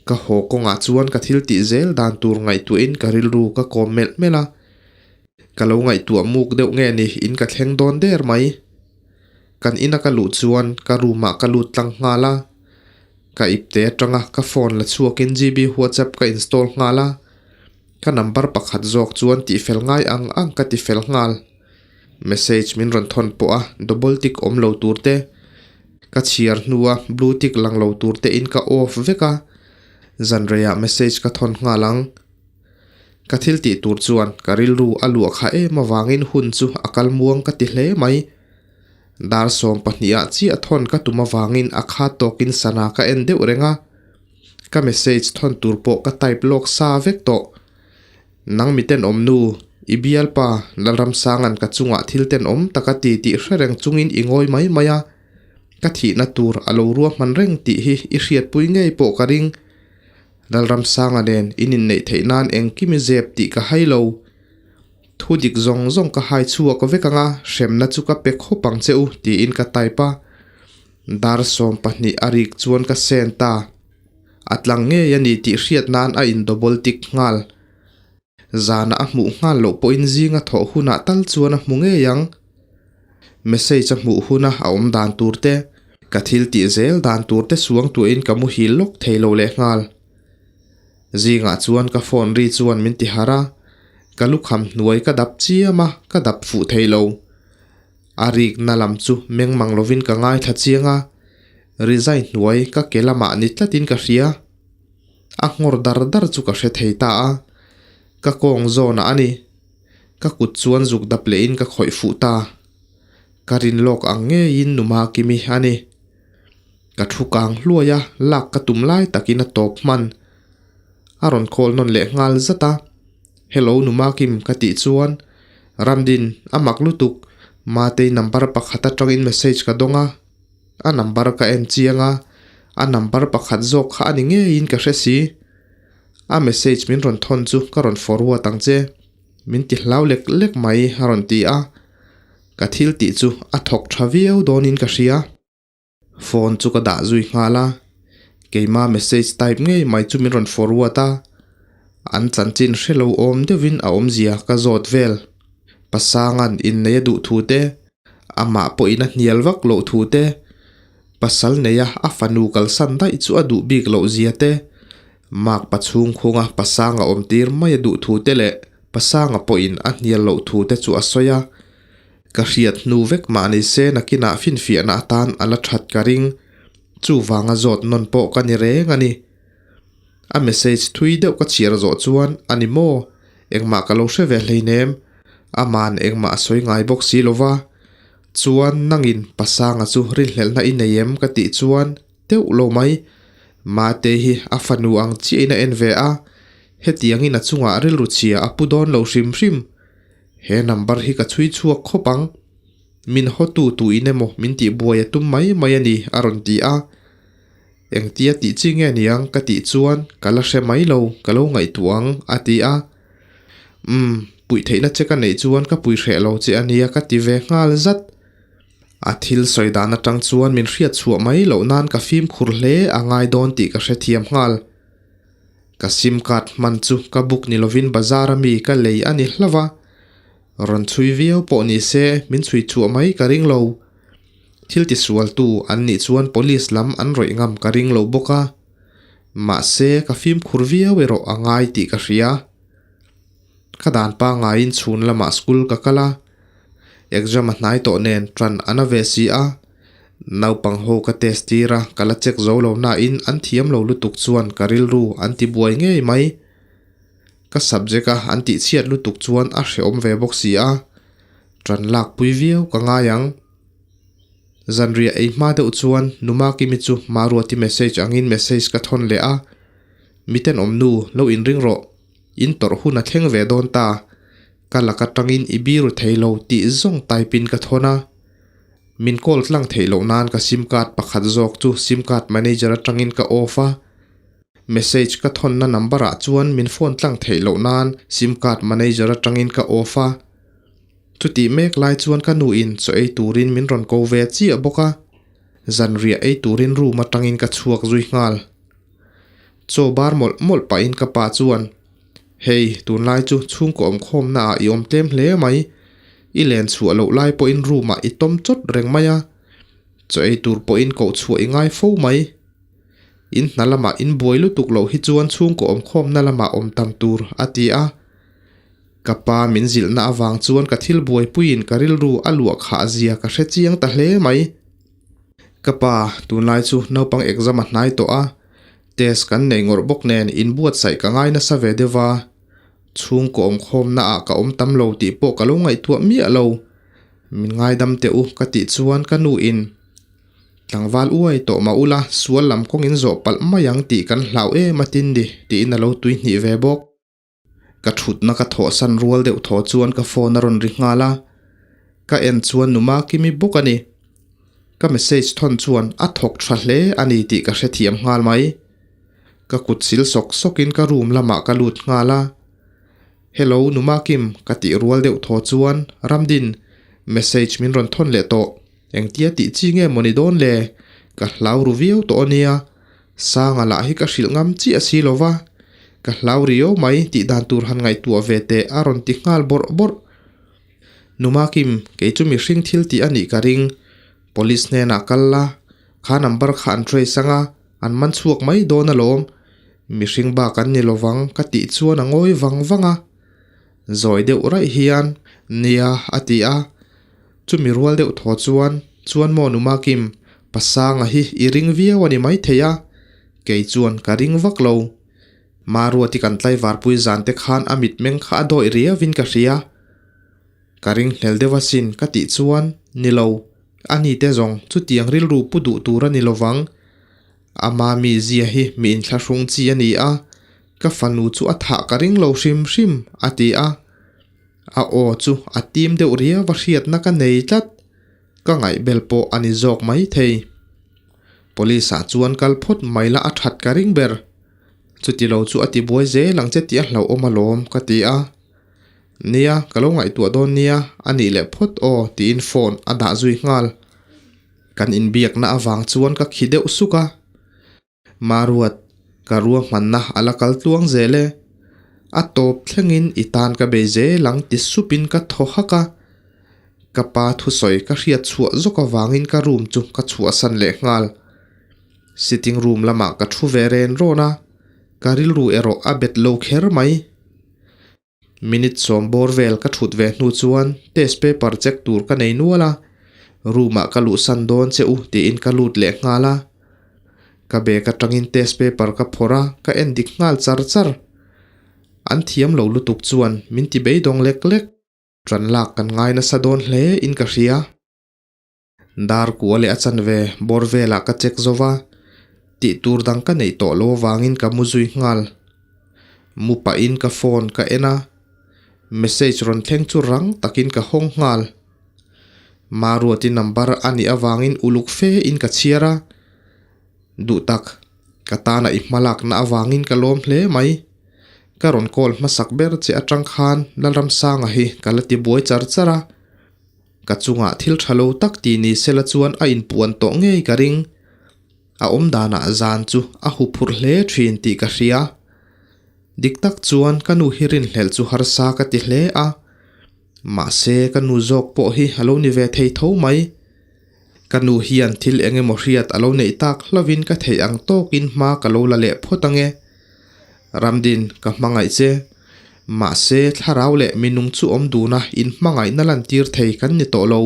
Ka haw kawngah chuan ka thil tih zel dan tur ngaihtuahin ka rilru ka kawm melh melh a. Ka lo ngaihtuah muk deuh nge ni in ka thleng dawn der mai. Kan ina ka luh chuan ka room ah ka lut tlang nghal a. Ka ipte atanga ka phone la chhuakin GB WhatsApp ka install nghal a, ka number pakhat zawk chuan tihfel ngai ang ang ka tifel nghal. Message min rawn thawn pawh a double tick awm lo tur te, ka chhiar hnua blue tick lang lo tur te in ka off vek a, zanreiah message ka thawn nghal ang. Ka thil tih tur chuan ka rilru a luah kha em avangin hun chu a kal muang ka ti hle mai. Dar 12 ah chiah thawn ka tum avangin a khat tawkin sana ka en deuh reng a. Ka message thawn tur pawh ka type lawk sa vek tawh. Nang mi tenawm nu, i bialpa Lalramsanga'n ka chungah thil tenawm tak a ti tih hre reng chungin i ngawi mai mai a. Ka thihna tur a lo ruahman reng tih hi i hriatpui ngei pawh ka ring. Lalramsanga nen in inneih theih nan engkim i zep tih ka hai lo. Thu dik zawng zawng ka hai chhuak vek anga hremna chu ka pe khawp ang che u tiin ka type a. Dar 12 a rik chuan ka send ta. A tlang ngei a ni tih hriat nan a in double tick nghal. Zana a hmuh nghal loh pawhin zinga thawh hunah tal chuan a hmu ngei ang. Message a hmuh huna a awm dan tur te, ka thil tih zel dan tur te suang tuahin ka muhil lawk thei lo leh nghal. Zingah chuan ka phone ri chuan min ti harh a, ka lukham hnuai ka dap chiam a, ka dap fuh thei lo. A rikna lam chu meng mang lovin ka ngaithla chiang a, rizai hnuai ka ke lamah ni tlatin ka hria. A nghawr dar dar chu ka hre thei ta a, ka kawng zawnah a ni. Ka kut chuan zuk dap lehin ka khawih fuh ta. Ka rin lawk ang ngeiin Numa Kimi a ni. Ka thu kang hluai a, lak ka tum lai takin a tawp hman. A rawn call nawn leh nghal zat a, Hello Numa Kim ka tih chuan Ramdin a mak lutuk, Matei number pakhat atangin message ka dawng a, a number ka en chiang a, a number pakhat zawk kha a ni ngeiin ka hre si. A message min rawn thawn chu ka rawn forward ang che, min ti hlau lek lek mai a rawn ti a, ka thil tih chu a thawk tha viau dawnin ka hria. Phone chu ka dah zui nghal a, keima message type ngei mai chu min rawn forward a, an chanchin hre lo awm deuhin a awmzia ka zawt vel. Pasanga'n innei a duh thu te, amah pawhin a hnial vak loh thu te, pasal neia a fanu kalsan daih chu a duh bik loh zia te, Makpa chhungkhunga Pasanga awmtir mai a duh thu te leh Pasanga pawhin a hnial loh thu te chu a sawi a. Ka hriat hnu vek mah ni se nakinah finfiahna atan a la that ka ring. Chuvanga zawt nawn pawh ka ni reng a ni. A message thui deuh ka chhiar zawh chuan a ni maw? Engmah ka lo hre ve hleinem. Aman engmah a sawi ngai bawk si lova. Chuan nangin Pasanga chu rinhlelhna i nei em ka tih chuan teuh lo mai. Mate hi a fanu ang chiahin a en ve a, hetiangin a chungah rilru chhia a pu dawn lo hrim hrim. He number hi ka chhui chhuak khawp ang. Min hawtu tuin emaw min tih buai a tum mai mai a ni a rawn ti a. Engtia tih chi nge niang ka tih chuan ka la hre mai lo, ka lo ngaihtuah ang a ti a. Umm, puih theihna che ka neih chuan ka pui hreh lo che a nia ka ti ve nghal zat. A thil sawi dan atang chuan min hriat chhuah mai loh nan ka fimkhur hle a ngai dawn tih ka hrethiam nghal. Ka sim card hman chu ka book ni lovin bazar ami ka lei a ni hlauh a. Rawn chhui viau pawh ni se min chhui chhuah mai ka ring lo. Thil tisualtu an nih chuan police lam an rawih ngam ka ring lo bawk a. Mahse ka fimkhur viau erawh a ngai tih ka hria. Ka dan pangaiin chhun lamah school ka kal a, exam a hnai tawh nen tan a na ve si a. Naupang ho ka test tir a, ka la check zo lo nain an thiam lo lutuk chuan ka rilru an ti buai ngei mai. Ka subject a an tih chhiat lutuk chuan a hrehawm ve bawk si a, tan lak pui viau ka ngai ang. Zanriah ei hma deuh chuan Numa Kimi chu Maruati message angin message ka thawn leh a, Mi tenawm nu, lo inring rawh. In tawrh hun a thleng ve dawn ta. Ka lak atangin i biru thei lo tih zawng type in ka thawn a. Min call tlang theih loh nan ka sim card pakhat zawk chu sim card manager atangin ka off a. Message ka thawnna number ah chuan min phone tlang theih loh nan sim card manager atangin ka off a. Chutih mek lai chuan ka nu in chaw ei turin min rawn ko ve chiah bawk a. Zanriah ei turin room atangin ka chhuak zui nghal. Chaw bar mawlh mawlh pahin ka pa chuan, Hei, tunlai chu chhungkaw awmkhawmna ah i awm tlem hle mai. I len chhuah loh lai pawhin room ah i tawm chawt reng mai a. Chaw ei tur pawhin koh chhuah i ngai fo mai. In hna lamah in buai lutuk loh hi chuan chhungkaw awmkhawmna lamah awm tam tur, a ti a. Ka pa min zilhna avang chuan ka thil buaipuiin ka rilru a luah khah zia ka hre chiang ta hle mai. Ka pa, tunlai chu naupang exam a hnai tawh a, test kan nei ngawrh bawk nen inbuatsaih ka ngai nasa ve deuh a. Chhungkaw awmkhawmna ah ka awm tam lo tih pawh ka lo ngaihtuah miah lo. Min ngaidam teh u ka tih chuan ka nu in Tlangval uai tawh mah ula sual lam kawng in zawh palh mai ang tih kan hlau em a tin ni tiin a lo tuihnih ve bawk. Ka thutna ka thawhsan rual deuh thaw chuan ka phone a rawn ri nghal a, ka en chuan Numa Kimi bawk a ni. Ka message thawn chuan a thawk tha hle a ni tih ka hrethiam nghal mai. Ka kut sil sawk sawkin ka room lamah ka lut nghal a. Hello Numa Kim ka tih rual deuh thaw chuan Ramdin message min rawn thawn leh tawh. Engtia tih chi nge maw ni dawn le? Ka hlau ru viau tawh a nia. Sanga lah hi ka hrilh ngam chiah si lo va, ka hlau riau mai tih dan tur han ngaihtuah ve teh a rawn ti nghal bawrh bawrh. Numa Kim, kei chu mihring thil tih a nih ka ring. Police hnenah kal la, kha number kha an trace anga, an man chhuak mai dawn alawm. Mihring bak an ni lovang ka tih chuan a ngawi vang vang a. Zawi deuh raih hian, Nia a ti a. Chumi rual deuh thaw chuan, Chuan maw Numa Kim, Pasanga hi i ring viau a ni maithei a, kei chuan ka ring vak lo. Maruati kan tlaivarpui zan te khan a mitmeng kha a dawih riauin ka hria. Ka ring hlel deuh asin ka tih chuan, Ni lo, a ni te zawng chutiang rilru pu duh tur a ni lovang. Ama mizia hi mi inthlahrung chi a ni a, ka fanu chu a thah ka ring lo hrim hrim, a ti a. A aw chu a tim deuh riau a hriatna ka nei tlat. Ka ngaihbel pawh a ni zawk mai thei. Police ah chuan kal phawt mai la a that ka ring ber. Chuti lo chu a ti buai zel ang che tih a hlauhawm alawm ka ti a. Nia, ka lo ngaihtuah dawn nia, a nih leh phawt aw tiin phone a dah zui nghal. Kan inbiakna avang chuan ka khi deuh suk a. Maruat, ka ruahmanna a la kal tluang zel e. A tawp thlengin i tan ka bei zel ang ti supin ka thaw hak a. Ka pa thusawi ka hriat chhuah zawk avangin ka room chu ka chhuahsan leh nghal. Sitting room lamah ka thu ve ren rawn a, ka rilru erawh a bet lo kher mai. Minute sawm bawr vel ka thut ve hnu chuan test paper check tur ka nei nual a, room ah ka luhsan dawn che u tiin ka lut leh nghal a. Ka bag atangin test paper ka phawrh a, ka en dik nghal char char. An thiam lo lutuk chuan min ti beidawng lek lek. Ṭan lak kan ngai nasa dawn hle in ka hria. Dar kua leh a chanve bawr velah ka check zo va, tih tur dang ka neih tawh lo avangin ka mu zui nghal. Mu pahin ka phone ka en a, message rawn thleng chu rang takin ka hawng nghal. Maruati number a nih avangin uluk fe in ka chhiar a, Duh tak, ka tana i hmalakna avangin ka lawm hle mai. Ka rawn call hmasak ber che atang khan Lalramsanga hi ka la ti buai char char a. Ka chungah thil tha lo tak ti ni sela chuan a inpuan tawh ngei ka ring. A awm danah zan chu a hu phurh hle thin tih ka hria. Dik tak chuan ka nu hi rinhlelh chu harsa ka ti hle a. Mahse ka nu zawk pawh hi a lo ni ve thei tho mai. Ka nu hian thil eng emaw hriat a lo neih tak hlovin ka theih ang tawkin hma ka lo la leh phawt ange. Ramdin, ka hmangaih che. Mahse, thlarau leh minung chu awm duna inhmangaihna lantir thei kan ni tawh lo.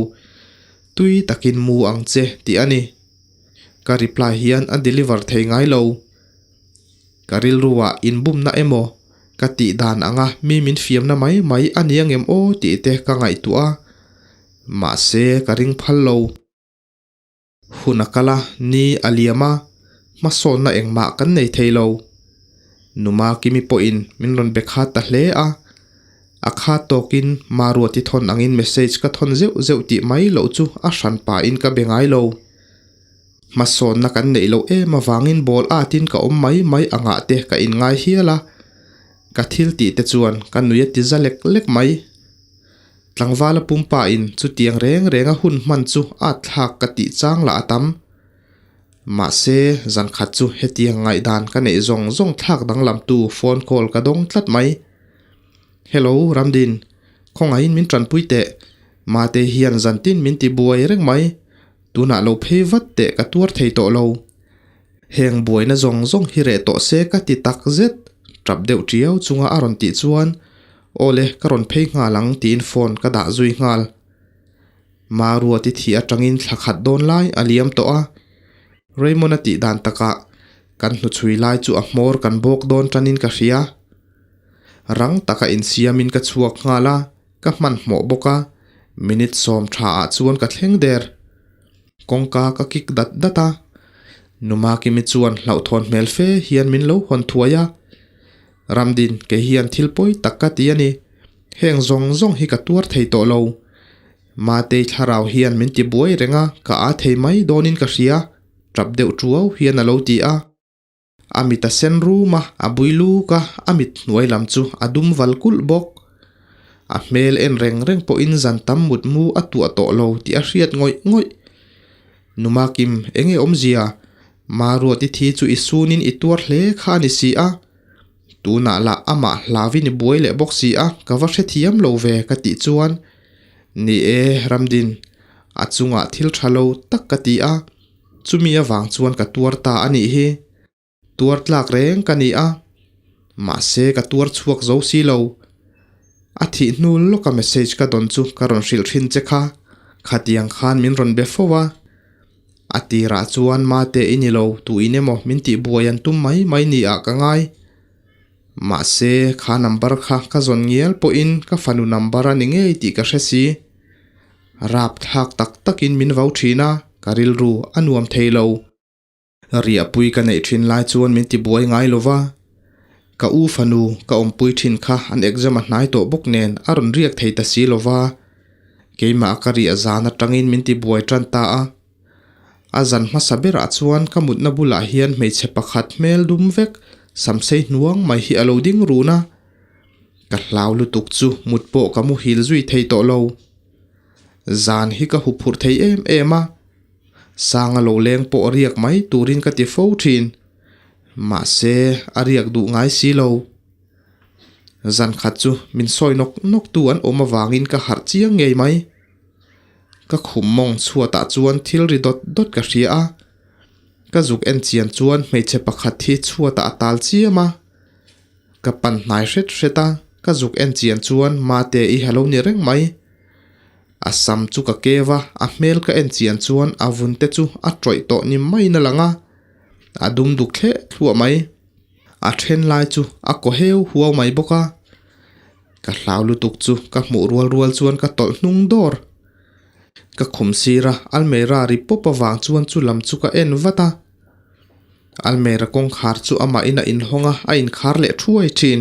Tui takin mu ang che tih a ni. Ka reply hian a deliver thei ngai lo. Ka rilruah inbumna emaw ka tih dan anga mi min fiamna mai mai a ni angem aw tih te ka ngaihtuah a. Mahse, ka ring phal lo. Hun a kal a, ni a liam a, hmasawnna engmah kan nei thei lo. Numa Kimi pawhin min rawn be khat ta hle a, a khat tawkin Maruati thawn angin message ka thawn zeuh zeuh tih mai loh chu a hran pahin ka be ngai lo. Hmasawnna kan neih loh em avangin bawl atin ka awm mai mai angah te ka inngai hial a, ka thil tih te chuan ka nui a ti za lek lek mai. Tlangvala pumpa in chutiang reng renga hun hman chu at thlak ka tih chang lah a tam. Mahse, zan khat chu hetiang ngaihdan ka neih zawng zawng thlak danglamtu phone call ka dawng tlat mai. Hello, Ramdin. Khawngaihin min tanpui teh. Mate hian zantin min ti buai reng mai. Tunah lo phei vat teh ka tuar thei tawh lo. Heng buaina zawng zawng hi reh tawh se ka ti tak zet, tap deuh tiau chunga a rawn tih chuan, Aw le, ka rawn phei nghal ang tiin phone ka dah zui nghal. Maruati thih atangin thla khat dawn lai a liam tawh a, Raymond-a tih dan takah kan hnuchhui lai chu a hmawr kan bawk dawn tanin ka hria. Rang taka insiamin ka chhuak nghal a. Ka hmanhmawh bawk a, minute sawm tha ah chuan ka thleng der. Kawngka ka kik dat dat a, Numakimi chuan hlauhthawn hmel fe hian min lo hawn thuai a. Ramdin, kei hian thil pawi tak ka ti a ni. Heng zawng zawng hi ka tuar thei tawh lo. Matei thlarau hian min ti buai reng a, ka aa thei mai dawnin ka hria, tap deuh tuau hian a lo ti a. A mit a sen rum a, a bui luk a, a mit hnuai lam chu a dum val kulh bawk. A hmel en reng reng pawhin zan tam mutmu a tuah tawh lo tih a hriat ngawih ngawih. Numa Kim, enge awmzia? Maruati thi chu i sunin i tuar hle kha a ni si a. Tunah lah amah hlauin i buai leh bawk si a, ka va hrethiam lo ve ka tih chuan, Ni e, Ramdin, a chungah thil tha lo tak ka ti a. Chumi avang chuan ka tuar ta a nih hi. Tuar tlak reng ka ni a, mahse ka tuar chhuak zo si lo. A thih hnu lawka message ka dawn chu ka rawn hrilh thin che kha, khatiang khan min rawn be fo a. A tirah chuan mate i ni lo, tuin emaw min tihbuai an tum mai mai ni ah ka ngai. Mahse kha number kha ka zawn ngial pawhin ka fanu number a ni ngei tih ka hre si. Rap thlak tak takin min vau thin a, ka rilru a nuam thei lo. Riahpui ka neih thin lai chuan min tibuai ngai lo va, ka u fanu ka awmpui thin kha an exam a hnai tawh bawk nen a rawn riak thei ta si lo va, keimah ka riah zan atangin min tibuai tan ta a. A zan hmasa berah chuan ka mutna bulah hian hmeichhe pakhat hmel dum vek samsei hnuang mai hi a lo ding run a. Ka hlau lutuk chu mut pawh ka muhil zui thei tawh lo. Zan hi ka huphurh thei em em a, Sanga lo leng pawh riak mai turin ka ti fo thin. Mahse, a riak duh ngai si lo. Zan khat chu min sawi nawk nawk tu an awm avangin ka harh chiang ngei mai. Ka khum mawng chhuatah chuan thil ri dawt dawt ka hria a, ka zuk en chian chuan hmeichhe pakhat hi chhuatah a tal chiam a. Ka pan hnai hret hret a, ka zuk en chian chuan Mate i halo ni reng mai. A sam chu ka keu a, a hmel ka en chian chuan a vun te chu a tawih tawh ni maiin a lang a, a dum duk thleh thluah mai. A then lai chu a kaw heu huau mai bawk a. Ka hlau lutuk chu ka hmuh rual rual chuan ka tawlh hnung dawr. Ka khum sir a, almera ri pawp avang chuan chu lam chu ka en vat a. Almera kawngkhar chu amahin a inhawng a, a inkhar leh thuai thin.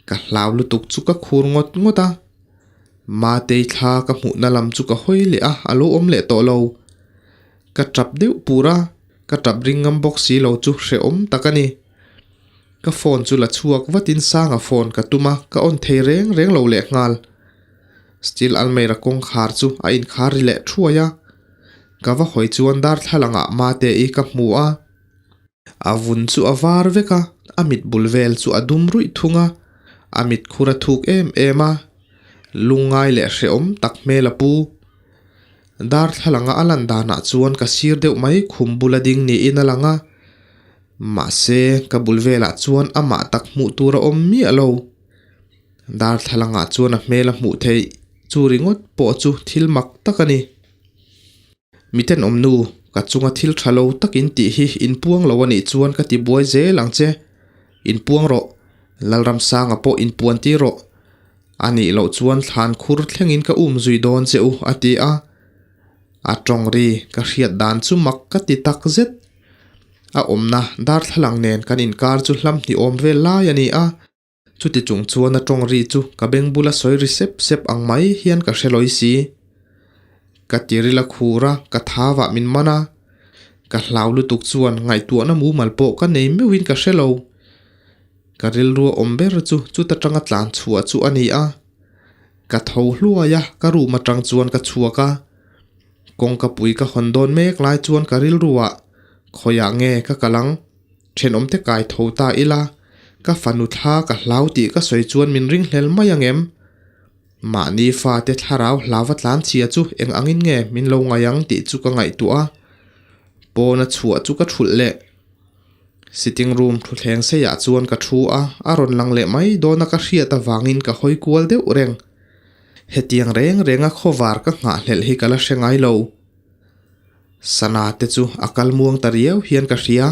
Ka hlau lutuk chu ka khur ngawt ngawt a. Matei thla ka hmuhna lam chu ka hawi leh a, a lo awm leh tawh lo. Ka tap deuh pur a, ka tap ring ngam bawk si lo chu hrehawm tak a ni. Ka phone chu la chhuak vatin Sanga phone ka tum a, ka on thei reng reng lo leh nghal. Steel almera kawngkhar chu a inkhar ri leh thuai a. Ka va hawi chuan darthlalangah Mate-i ka hmu a, a vun chu a var vek a, a mit bul vel chu a dum ruih thung a, a mit khur a thuk em em a, lungngai leh hrehawm tak hmel a pu. Darthlalanga a lan danah chuan ka sir deuh mai khum bula ding niin a lang a, mahse ka bul velah chuan amah tak hmuh tur a awm miah lo. Darthlalangah chuan a hmel a hmuh theih chu ringawt pawh chu thil mak tak a ni. Mitenawm nu, ka chunga thil tha lo takin tih hi inpuang lo a nih chuan ka ti buai zel ang che. Inpuang rawh, Lalramsanga pawh inpuan tir rawh. A nih loh chuan thlan khur thlengin ka um zui dawn che u, a ti a. A tawng ri ka hriat dan chu mak ka ti tak zet. A awmna darthlalang nen kan inkar chu hlam hnih awm vel lai a ni a. Chuti chung chuan a tawng ri chu ka beng bula sawi ri sep sep ang mai hian ka hre lawi si. Ka tiril a khur a, ka thavah min man a. Ka hlau lutuk chuan ngaihtuahna mumal pawh ka nei meuhin ka hre lo. Ka rilru a awm ber chu chuta tanga tlan chhuah chu a ni a. Ka tho hluai a, ka room atang chuan ka chhuak a. Kawngka pui ka hawn dawn mek lai chuan ka rilruah khawiah nge ka kal ang? Thenawmte kai tho ta ila, ka fanu thla ka hlau tih ka sawi chuan min ringhlel mai ang em? Mahni fate thlarau hlauva tlan chhia chu eng angin nge min lo ngai ang tih chu ka ngaihtuah a. Pawna chhuah chu ka thulh leh. Sitting room thuthleng seiah chuan ka thu a, a rawn lang leh mai dawn a ka hriat avangin ka hawi kual deuh reng. Hetiang reng renga khawvar ka nghahhlelh hi ka la hre ngai lo. Sana te chu a kal muang ta riau hian ka hria.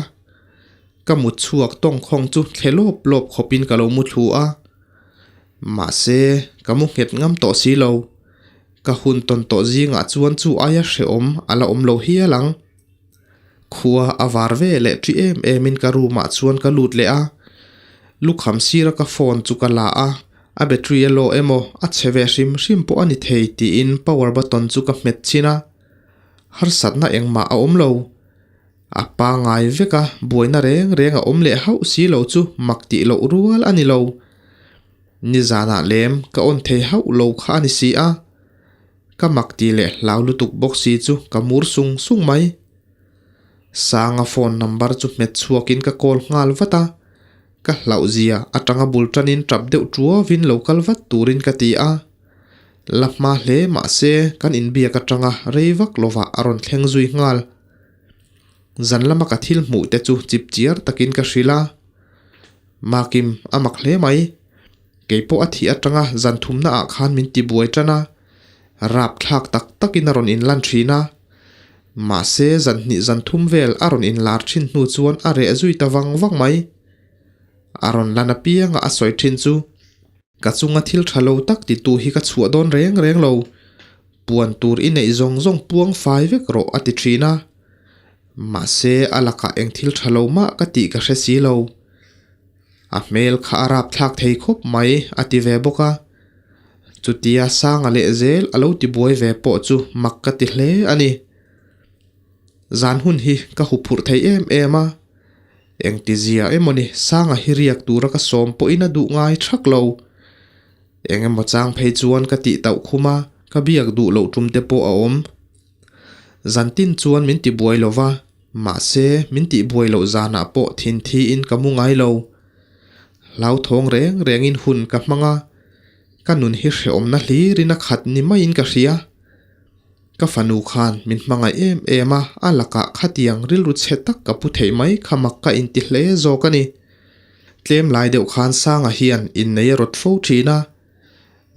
Ka mut chhuak tawng khawng chu thle lawp lawp khawpin ka lo mu thlu a. Mahse, ka mu nghet ngam tawh si lo. Ka hun tawn tawh zingah chuan chu aia hrehawm a la awm lo hial ang. Khua a var ve leh ṭi em emin ka room ah chuan ka lut leh a. Lukham sira ka phone chu ka la a, a battery a low emaw a chhe ve hrim hrim pawh a ni thei tiin power button chu ka hmet chhin a. Harsatna engmah a awm lo. A pangai vek a, buaina reng reng a awm leh hauh si lo chu mak tih loh rual a ni lo. Nizanah lem ka on thei hauh lo kha a ni si a. Ka mak ti leh hlau lutuk bawk si chu ka mur sung sung mai. Sanga phone number chu hmet chhuakin ka call nghal vat a, ka hlauh zia atanga bul tanin tap deuh tuavin lo kal vat turin ka ti a. La hma hle mahse kan inbiak atanga rei vak lovah a rawn thleng zui nghal. Zan lama ka thil hmuh te chu chip chiar takin ka hrilh a. Makim a mak hle mai. Kei pawh a thih atanga zan thumna ah khan min ti buai tan a, rap thlak tak takin a rawn inlan thin a. Mahse zan hnih zan thum vel a rawn inlar thin hnu chuan a reh zui ta vang vang mai. A rawn lan apianga a sawi thin chu, Ka chunga thil tha lo tak titu hi ka chhuah dawn reng reng lo. Puan tur i neih zawng zawng puang fai vek rawh a ti thin a. Mahse a lakah eng thil tha lo mah ka tih ka hre si lo. A hmel kha a rapthlak thei khawp mai a ti ve bawk a. Chutia Sanga leh zel a lo ti buai ve pawh chu mak ka ti hle a ni. Zan hun hi ka huphurh thei em em a. Engtizia emawni Sanga hi riak tura ka sawm pawhin a duh ngai thak lo. Eng emaw chang phei chuan ka tih tauh khum a, ka biak duh loh tum te pawh a awm. Zantin chuan min ti buai lo va, mahse min tih buai loh zanah pawh thin thiin ka mu ngai lo. Hlauthawng reng rengin hun ka hmang a, ka nun hi hrehawmna hlirin a khat ni maiin ka hria. Ka fanu khan min hmangaih em em a, a lakah khatiang rilru chhe tak ka pu theih mai kha mak ka inti hle zawk a ni. Tlem lai deuh khan Sanga hian innei a rawt fo thin a,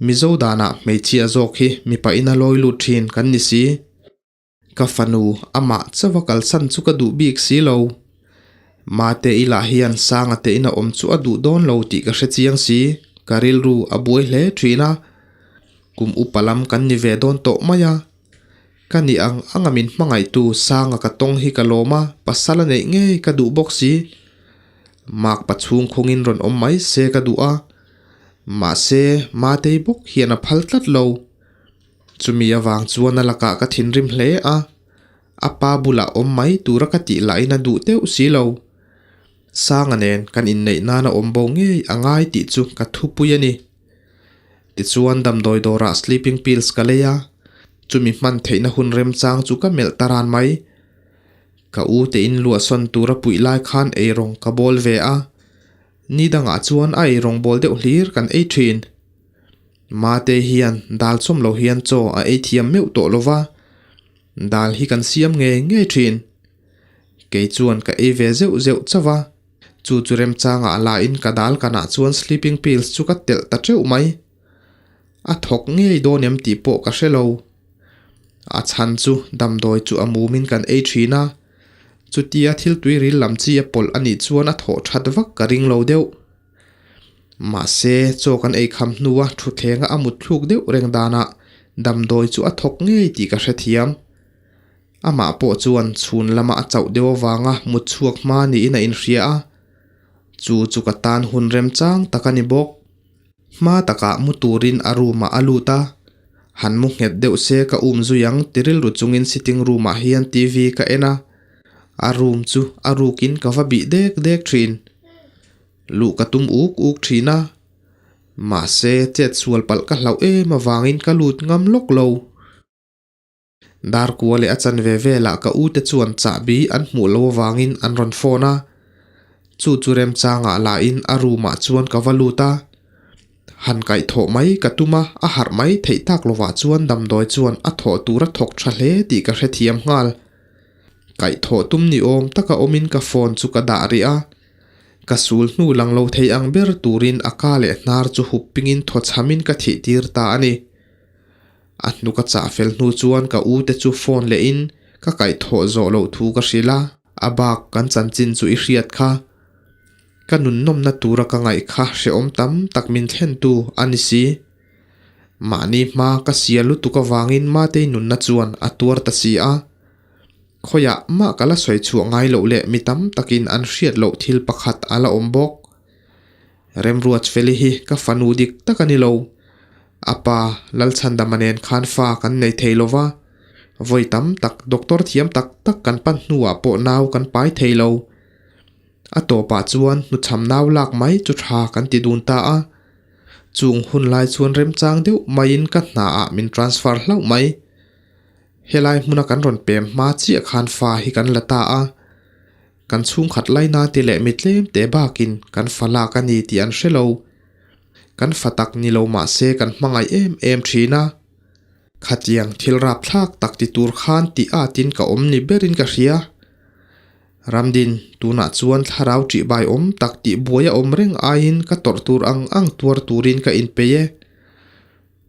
Mizo danah hmeichhia zawk hi mipa ina lawi lut thin kan ni si. Ka fanu amah chauha kalsan chu ka duh bik si lo. Mate i lah hian Sanga te ina awm chu a duh dawn lo tih ka hre chiang si, ka rilru a buai hle thin a. Kum upa lam kan ni ve dawn tawh mai a. Ka nih ang anga min hmangaihtu Sanga ka tawng hi ka lawm a, pasal a neih ngei ka duh bawk si. Makpa chhung khungin rawn awm mai se ka duh a. Mahse, Matei bawk hian a phal tlat lo. Chumi avang chuan a lakah ka thinrim hle a, a pa bulah awm mai tura ka tih lahin a duh deuh si lo. Sanga nen kan inneih nana awm bo ngei a ngai tih chu ka thupui a ni. Tichuan damdawi dawrah sleeping pills ka lei a, chumi hman theihna hun remchang chu ka melh ta ran mai. Ka u te in luahsawn tura puih lai khan eirawng ka bawl ve a, ni dangah chuan a eirawng bawl deuh hlir kan ei thin. Mate hian dal chawm lo hian chaw a ei thiam meuh tawh lo va, dal hi kan siam ngei ngei thin. Kei chuan ka ei ve zeuh zeuh chauh a, chu chu remchangah la in ka dal kanah chuan sleeping pills chu ka telh ta teuh mai. A thawk ngei dawn em tih pawh ka hre lo. A chhan chu damdawi chu a mumin kan ei thin a, chutia thil tui ril lam chi a pawlh a nih chuan a thawh that vak ka ring lo deuh. Mahse, chaw kan ei kham hnua thuthlenga a mut thluk deuh reng danah damdawi chu a thawk ngei tih ka hrethiam. Amah pawh chuan chhun lama a chauh deuh avanga mut chhuak hma niin a inhria a, chu chu ka tan hun remchang tak a ni bawk. Hma takah mu turin a room ah a lut a, han mu nghet deuh se ka um zui ang ti rilru chungin sitting room ah hian TV ka en a, a room chu a rukin ka va bih dek dek thin. Luh ka tum uk uk thin a, mahse chet sual palh ka hlauh em avangin ka lut ngam lawk lo. Darkua leh a chanve velah ka u te chuan chahbi an hmuh lo avangin an rawn phone a, chu chu remchangah lahin a room ah chuan ka va lut a, han kaihthawh mai ka tum a, a harh mai theih tak lovah chuan damdawi chuan a thawh tur a thawk tha hle tih ka hrethiam nghal. Kaihthawh tum ni awm taka awmin ka phone chu ka dah rih a, ka sul hnu lang lo thei ang ber turin a ka leh hnar chu hup pingin thaw chhamin ka thih tir ta a ni. A hnuk a chah fel hnu chuan ka u te chu phone leh in ka kaihthawh zawh loh thu ka hrilh a, a bak kan chanchin chu i hriat kha. Ka nunnawmna tura ka ngaih kha hrehawm tam tak min thlen tu a ni si. Mahni hma ka sial lutuk avangin Matei nunna chuan a tuar ta si a. Khawiah mah ka la sawi chhuah ngai loh leh mi tam takin an hriat loh thil pakhat a la awm bawk. Remruatfeli hi ka fanu dik tak a ni lo. A pa Lalchhandama nen khan fa kan nei thei lo va, vawi tam tak doctor thiam tak tak kan pan hnuah pawh nau kan pai thei lo. A tawpah chuan hnuchham nau lak mai chu tha kan ti dun ta a. Chung hun lai chuan remchang deuh maiin ka hnaah min transfer hlauh mai. Helai hmuna kan rawn pem hma chiah khan fa hi kan la ta a. Kan chhungkhat laina te leh mi tlem te bakin kan fa lak a ni tih an hre lo. Kan fa tak ni lo mah se kan hmangaih em em thin a. Khatiang thil rapthlak tak ti tur khan tih atin ka awm ni berin ka hria. Ramdin, tunah chuan thlarau ṭihbai awm tak tih buai a awm reng aiin ka tawrh tur ang ang tuar turin ka inpeih e.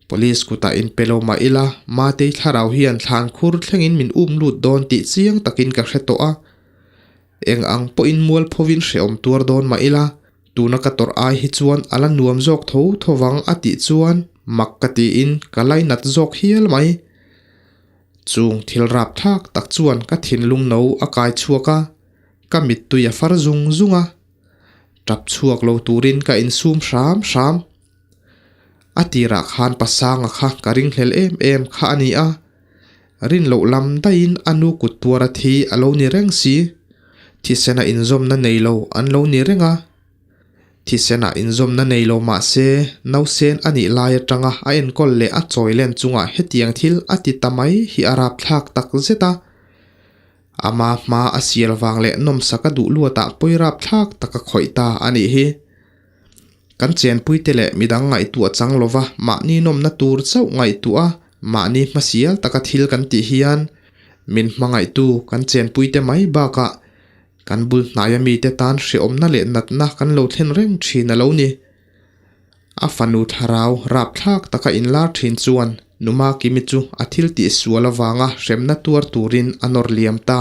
Police kutah inpe lo mah ila, Matei thlarau hian thlan khur thlengin min um lut dawn tih chiang takin ka hre tawh a. Eng ang pawhin mual phovin hrehawm tuar dawn mah ila, tuna ka tawrh ai hi chuan a la nuam zawk tho thovang a tih chuan mak ka tiin ka lainat zawk hial mai. Chung thil rapthlak tak chuan ka thinlung no a kai chhuak a, ka mittui a far zung zung a. Tap chhuak lo turin ka insum hram hram. A tirah khan Pasanga kha ka ringhlel em em kha a ni a, rin loh lam daihin a nu kut tuara thi a lo ni reng si. Thisena inzawmna nei lo an lo ni reng a. Thisena inzawmna nei lo mah se, nausen a nih lai atanga a enkawl leh a chawi len chungah hetiang thil a ti ta mai hi a rapthlak tak zet a. Ama hma a sial vang leh nawmsak a duh luatah pawi rapthlak tak a khawih ta a nih hi. Kan chenpuite leh midang ngaihtuah chang lova mahni nawmna tur chauh ngaihtuah a, mahni hmasial taka thil kan tih hian min hmangaihtu kan chenpuite mai bakah kan bul hnaia mite tan hrehawmna leh natna kan lo thlen reng thin a lo ni. A fanu thlarau rapthlak taka inlar thin chuan Numa Kimi chu a thil tihsual avanga hremna tuar turin a nawr liam ta.